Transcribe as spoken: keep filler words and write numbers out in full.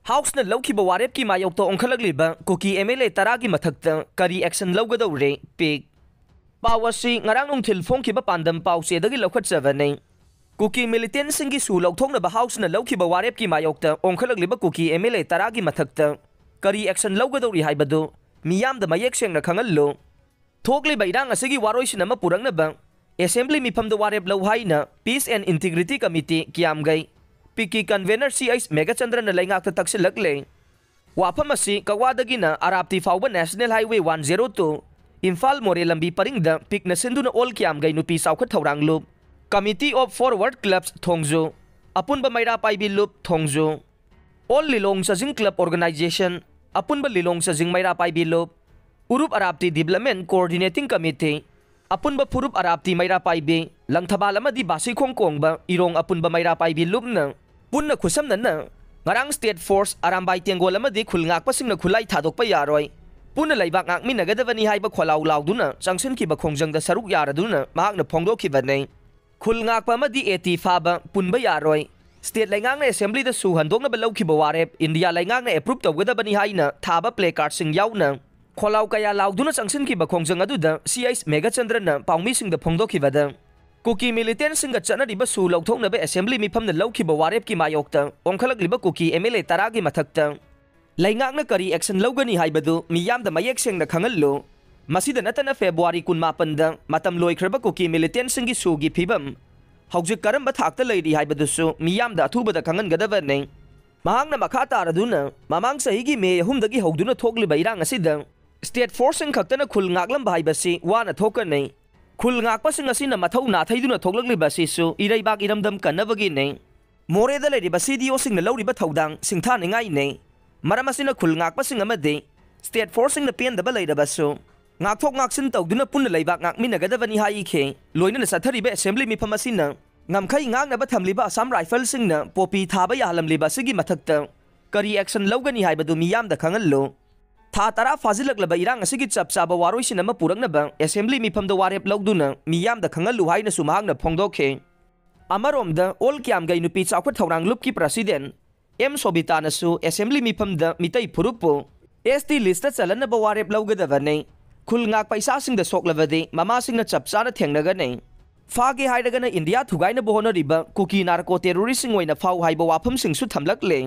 Houseꯅ ꯂꯧꯈꯤꯕ ꯋꯥꯔꯦꯞꯀꯤ ꯃꯥꯌꯣꯛꯇ ꯑꯣꯟꯈꯠꯂꯛꯂꯤꯕ ꯀꯨꯀꯤ MLA ꯇꯔꯥꯒꯤ ꯃꯊꯛꯇ ꯀꯔꯤ action ꯂꯧꯒꯗꯧꯔꯦ? ꯄꯤꯛ꯫ ꯄꯥꯎ ꯑꯁꯤ ꯉꯔꯥꯡ ꯅꯨꯡꯊꯤꯜ ꯐꯣꯡꯈꯤꯕ ꯄꯥꯟꯗꯝ ꯄꯥꯎ ꯆꯦꯗꯒꯤ ꯂꯧꯈꯠꯆꯕꯅꯤ꯫ ꯀꯨꯀꯤ militantꯁꯤꯡꯒꯤ ꯁꯨ ꯂꯧꯊꯣꯛꯅꯕ Houseꯅ ꯂꯧꯈꯤꯕ ꯋꯥꯔꯦꯞꯀꯤ ꯃꯥꯌꯣꯛꯇ ꯑꯣꯟꯈꯠꯂꯛꯂꯤꯕ ꯀꯨꯀꯤ MLA ꯇꯔꯥꯒꯤ ꯃꯊꯛꯇ ꯀꯔꯤ action ꯂꯧꯒꯗꯧꯔꯤ ꯍꯥꯏꯕꯗꯨ ꯃꯤꯌꯥꯝꯗ ꯃꯌꯦꯛ ꯁꯦꯡꯅ ꯈꯪꯍꯜꯂꯨ꯫ ꯊꯣꯛꯂꯤꯕ ꯏꯔꯥꯡ ꯑꯁꯤꯒꯤ ꯋꯥꯔꯣꯏꯁꯤꯟ ꯑꯃ ꯄꯨꯔꯛꯅꯕ assembly ꯃꯤꯐꯝꯗ ꯋꯥꯔꯦꯞ ꯂꯧ ꯍꯥꯏꯅ Peace and Integrity Committee, ꯀꯤꯌꯥꯝꯒꯩ, ꯄꯤꯛꯀꯤ convener ꯁꯤ ꯑꯩꯆ ꯃꯦꯘꯆꯟꯗ꯭ꯔꯅ ꯂꯩꯉꯥꯛꯇ ꯇꯛꯁꯤꯜꯂꯛꯂꯦ꯫ ꯋꯥꯐꯝ ꯑꯁꯤ ꯀꯛꯋꯥꯗꯒꯤꯅ ꯑꯔꯥꯞꯇꯤ ꯐꯥꯎꯕ National Highway one zero two, Imphal ꯃꯣꯔꯦ ꯂꯝꯕꯤ ꯄꯔꯤꯡꯗ ꯄꯤꯛꯅ ꯁꯤꯟꯗꯨꯅ All ꯀꯤꯌꯥꯝꯒꯩ ꯅꯨꯄꯤ ꯆꯥꯎꯈꯠ ꯊꯧꯔꯥꯡ ꯂꯨꯞ, Committee of Forward Clubs, ꯊꯣꯡꯖꯨ, ꯑꯄꯨꯟꯕ ꯃꯩꯔꯥ ꯄꯥꯏꯕꯤ ꯂꯨꯞ, ꯊꯣꯡꯖꯨ, All ꯂꯤꯂꯣꯡ ꯆꯥꯖꯤꯡ Club Organization, ꯑꯄꯨꯟꯕ ꯂꯤꯂꯣꯡ ꯆꯥꯖꯤꯡ ꯃꯩꯔꯥ ꯄꯥꯏꯕꯤ ꯂꯨꯞ, ꯎꯔꯨꯞ ꯑꯔꯥꯞꯇꯤ Development Coordinating Committee, ꯑꯄꯨꯟꯕ ꯐꯨꯔꯨꯞ ꯑꯔꯥꯞꯇꯤ ꯃꯩꯔꯥ ꯄꯥꯏꯕꯤ, ꯂꯪꯊꯕꯥꯜ ꯑꯃꯗꯤ ꯕꯥꯁꯤꯈꯣꯡ ꯀꯣꯡꯕ ꯏꯔꯣꯡ ꯑꯄꯨꯟꯕ ꯃꯩꯔꯥ ꯄꯥꯏꯕꯤ ꯂꯨꯞꯅ ꯄꯨꯟꯅ ꯈꯨꯠꯁꯝꯅꯅ ꯉꯔꯥꯡ State Force, ꯑꯔꯥꯝꯕꯥꯏ ꯇꯦꯡꯒꯣꯜ ꯑꯃꯗꯤ ꯈꯨꯜ ꯉꯥꯛꯄꯁꯤꯡꯅ ꯈꯨꯠꯂꯥꯏ ꯊꯥꯗꯣꯛꯄ ꯌꯥꯔꯣꯏ, ꯄꯨꯟꯅ ꯂꯩꯕꯥꯛ ꯉꯥꯛꯃꯤꯟꯅꯒꯗꯕꯅꯤ ꯍꯥꯏꯕ ꯈꯣꯜꯂꯥꯎ ꯂꯥꯎꯗꯨꯅ ꯆꯪꯁꯤꯟꯈꯤꯕ ꯈꯣꯡꯖꯪꯗ ꯁꯔꯨꯛ ꯌꯥꯔꯗꯨꯅ ꯃꯍꯥꯛꯅ ꯐꯣꯡꯗꯣꯛꯈꯤꯕꯅꯤ꯫ ꯈꯨꯜ ꯉꯥꯛꯄ ꯑꯃꯗꯤ ꯑꯦꯇꯤ ꯐꯥꯕ ꯄꯨꯟꯕ ꯌꯥꯔꯣꯏ꯫ State ꯂꯩꯉꯥꯛꯅ assemblyꯗ ꯁꯨ ꯍꯟꯗꯣꯛꯅꯕ ꯂꯧꯈꯤꯕ ꯋꯥꯔꯦꯞ India ꯂꯩꯉꯥꯛꯅ approve ꯇꯧꯒꯗꯕꯅꯤ ꯍꯥꯏꯅ ꯊꯥꯕ placardꯁꯤꯡ ꯌꯥꯎꯅ ꯈꯣꯜꯂꯥꯎ ꯀꯌꯥ ꯂꯥꯎꯗꯨꯅ ꯆꯪꯁꯤꯟꯈꯤꯕ ꯈꯣꯡꯖꯪ ꯑꯗꯨꯗ ꯁꯤ ꯑꯩꯆ ꯃꯦꯘꯆꯟꯗ꯭ꯔꯅ ꯄꯥꯎꯃꯤꯁꯤꯡꯗ ꯐꯣꯡꯗꯣꯛꯈꯤꯕꯗ, ꯀꯨꯀꯤ militantꯁꯤꯡꯒ ꯆꯠꯅꯔꯤꯕ ꯁꯨ ꯂꯧꯊꯣꯛꯅꯕ assembly ꯃꯤꯐꯝꯅ ꯂꯧꯈꯤꯕ ꯋꯥꯔꯦꯞꯀꯤ ꯃꯥꯌꯣꯛꯇ ꯑꯣꯟꯈꯠꯂꯛꯂꯤꯕ ꯀꯨꯀꯤ MLA ꯇꯔꯥꯒꯤ ꯃꯊꯛꯇ ꯂꯩꯉꯥꯛꯅ ꯀꯔꯤ action ꯂꯧꯒꯅꯤ ꯍꯥꯏꯕꯗꯨ ꯃꯤꯌꯥꯝꯗ ꯃꯌꯦꯛ ꯁꯦꯡꯅ ꯈꯪꯍꯜꯂꯨ꯫ ꯃꯁꯤꯗ ꯅꯠꯇꯅ February ꯀꯨꯟꯃꯥꯄꯟꯗ ꯃꯇꯝ ꯂꯣꯏꯈ꯭ꯔꯕ ꯀꯨꯀꯤ militantꯁꯤꯡꯒꯤ ꯁꯨꯒꯤ ꯐꯤꯕꯝ ꯍꯧꯖꯤꯛ ꯀꯔꯝꯕ ꯊꯥꯛꯇ ꯂꯩꯔꯤ ꯍꯥꯏꯕꯗꯨꯁꯨ ꯃꯤꯌꯥꯝꯗ ꯑꯊꯨꯕꯗ ꯈꯪꯍꯟꯒꯗꯕꯅꯤ꯫ ꯃꯍꯥꯛꯅ ꯃꯈꯥ ꯇꯥꯔꯗꯨꯅ, ꯃꯃꯥꯡ ꯆꯍꯤꯒꯤ May ꯑꯍꯨꯝꯗꯒꯤ ꯍꯧꯗꯨꯅ ꯊꯣꯛꯂꯤꯕ ꯏꯔꯥꯡ ꯑꯁꯤꯗ State Forceꯁꯤꯡ ꯈꯛꯇꯅ ꯈꯨꯜ ꯉꯥꯛꯂꯝꯕ ꯍꯥꯏꯕꯁꯤ ꯋꯥꯅ ꯊꯣꯛꯀꯅꯤ꯫ ꯈꯨꯜ ꯉꯥꯛꯄꯁꯤꯡ ꯑꯁꯤꯅ ꯃꯊꯧ ꯅꯥꯊꯩꯗꯨꯅ ꯊꯣꯛꯂꯛꯂꯤꯕ ꯑꯁꯤꯁꯨ ꯏꯔꯩꯕꯥꯛ ꯏꯔꯝꯗꯝ ꯀꯟꯅꯕꯒꯤꯅꯤ꯫ ꯃꯣꯔꯦꯗ ꯂꯩꯔꯤꯕ CDOꯁꯤꯡꯅ ꯂꯧꯔꯤꯕ ꯊꯧꯗꯥꯡ ꯁꯤꯡꯊꯥꯅꯤꯡꯉꯥꯏꯅꯤ꯫ ꯃꯔꯝ ꯑꯁꯤꯅ ꯈꯨꯜ ꯉꯥꯛꯄꯁꯤꯡ ꯑꯃꯗꯤ State Forceꯁꯤꯡꯅ ꯄꯦꯟꯗꯕ ꯂꯩꯔꯕꯁꯨ ꯉꯥꯛꯊꯣꯛ ꯉꯥꯛꯁꯤꯟ ꯇꯧꯗꯨꯅ ꯄꯨꯟꯅ ꯂꯩꯕꯥꯛ ꯉꯥꯛꯃꯤꯟꯅꯒꯗꯕꯅꯤ ꯍꯥꯏꯈꯤ꯫ ꯂꯣꯏꯅꯅ ꯆꯠꯊꯔꯤꯕ assembly ꯃꯤꯐꯝ ꯑꯁꯤꯅ ꯉꯝꯈꯩ ꯉꯥꯛꯅꯕ ꯊꯝꯂꯤꯕ Assam Riflesꯁꯤꯡꯅ poppy ꯊꯥꯕ ꯌꯥꯍꯜꯂꯝꯂꯤꯕ ꯑꯁꯤꯒꯤ ꯃꯊꯛꯇ ꯀꯔꯤ action ꯂꯧꯒꯅꯤ ꯍꯥꯏꯕꯗꯨ ꯃꯤꯌꯥꯝꯗ ꯈꯪꯍꯜꯂꯨ꯫ ꯊꯥ ꯇꯔꯥ ꯐꯥꯖꯤꯜꯂꯛꯂꯕ ꯏꯔꯥꯡ ꯑꯁꯤꯒꯤ ꯆꯞ ꯆꯥꯕ ꯋꯥꯔꯣꯏꯁꯤꯟ ꯑꯃ ꯄꯨꯔꯛꯅꯕ assembly ꯃꯤꯐꯝꯗ ꯋꯥꯔꯦꯞ ꯂꯧꯗꯨꯅ ꯃꯤꯌꯥꯝꯗ ꯈꯪꯍꯜꯂꯨ ꯍꯥꯏꯅꯁꯨ ꯃꯍꯥꯛꯅ ꯐꯣꯡꯗꯣꯛꯈꯤ꯫ ꯑꯃꯔꯣꯝꯗ, All ꯀꯤꯌꯥꯝꯒꯩ ꯅꯨꯄꯤ ꯆꯥꯎꯈꯠ ꯊꯧꯔꯥꯡ ꯂꯨꯞꯀꯤ president ꯑꯦꯝ ꯁꯣꯕꯤꯇꯥꯅꯁꯨ ꯑꯦꯁꯦꯝꯕ꯭ꯂꯤ ꯃꯤꯐꯝꯗ ꯃꯤꯇꯩ ꯐꯨꯔꯨꯞꯄꯨ ꯑꯦꯁ ꯇꯤ ꯂꯤꯁꯇ ꯆꯜꯍꯟꯅꯕ ꯋꯥꯔꯦꯞ ꯂꯧꯒꯗꯕꯅꯤ꯫ ꯈꯨꯜ ꯉꯥꯛꯄ ꯏꯆꯥꯁꯤꯡꯗ ꯁꯣꯛꯂꯕꯗꯤ ꯃꯃꯥꯁꯤꯡꯅ ꯆꯞ ꯆꯥꯅ ꯊꯦꯡꯅꯒꯅꯤ꯫ ꯐꯥꯒꯦ ꯍꯥꯏꯔꯒꯅ ꯏꯟꯗꯤꯌꯥ ꯊꯨꯒꯥꯏꯅꯕ ꯍꯣꯠꯅꯔꯤꯕ ꯀꯨꯀꯤ ꯅꯥꯔꯀꯣ ꯇꯦꯔꯣꯔꯤꯁꯁꯤꯡ ꯑꯣꯏꯅ ꯐꯥꯎ ꯍꯥꯏꯕ ꯋꯥꯐꯝꯁꯤꯡꯁꯨ ꯊꯝꯂꯛꯂꯦ꯫